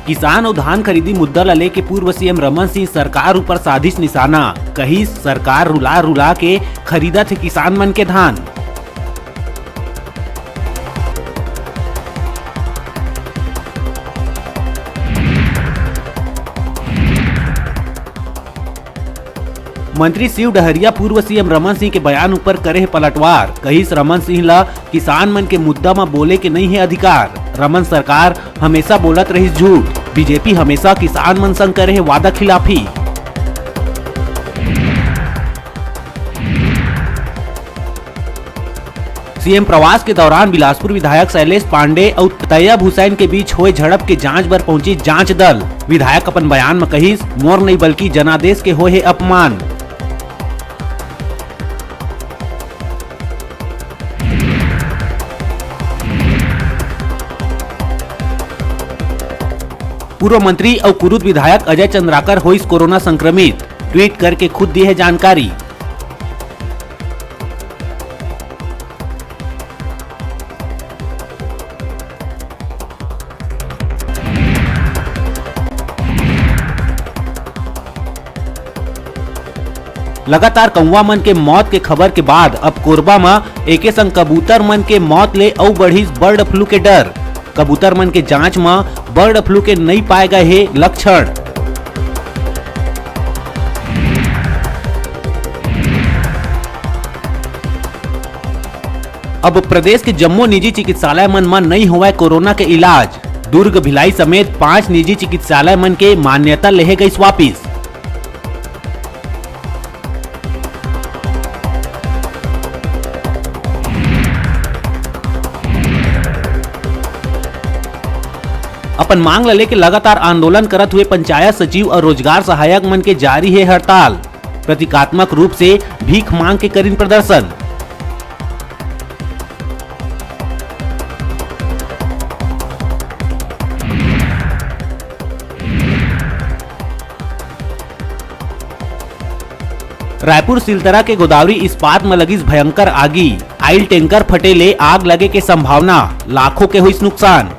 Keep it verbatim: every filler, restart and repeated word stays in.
किसान अउ धान खरीदी मुद्दा ला लेके पूर्व सीएम रमन सिंह सरकार ऊपर साधिस निशाना, कहिस सरकार रुला रुला के खरीदत हे किसान मन के धान। मंत्री शिव डहरिया पूर्व सीएम रमन सिंह के बयान ऊपर करे हे पलटवार, कहिस रमन सिंह ला किसान मन के मुद्दा म बोले के नइ हे अधिकार। रमन सरकार हमेशा बोलत रहिस झूठ, बीजेपी हमेशा किसान मन संग करे हे वादा खिलाफी। सीएम प्रवास के दौरान बिलासपुर विधायक शैलेश पांडे अउ तैयब हुसैन के बीच होए झड़प के जांच बर पहुंची जांच दल। विधायक अपन बयान म कहिस, मोर नइ बल्कि जनादेश के होए हे अपमान। पूर्व मंत्री अउ कुरूद विधायक अजय चंद्राकर होइस कोरोना संक्रमित, ट्वीट करके खुद दिए हे जानकारी। लगातार कौवा मन के मौत के खबर के बाद अब कोरबा म एके संग कबूतर मन के मौत ले अउ बढ़िस बर्ड फ्लू के डर। कबूतर मन के जांच म बर्ड फ्लू के नइ पाए गए हे लक्षण। अब प्रदेश के जम्मो निजी चिकित्सालय मन म नइ होवय कोरोना के इलाज। दुर्ग, भिलाई समेत पांच निजी चिकित्सालय मन के मान्यता लेहे गइस वापिस। अपन मांग ल लेके लगातार आंदोलन करत हुए पंचायत सचिव अउ रोजगार सहायक मन के जारी हे हड़ताल। प्रतीकात्मक रूप से भीख मांग के करिन प्रदर्शन। रायपुर सिलतरा के गोदावरी इस्पात म लगिस भयंकर आगी। आइल टैंकर फटे ले आग लगे के संभावना, लाखों के होइस नुकसान।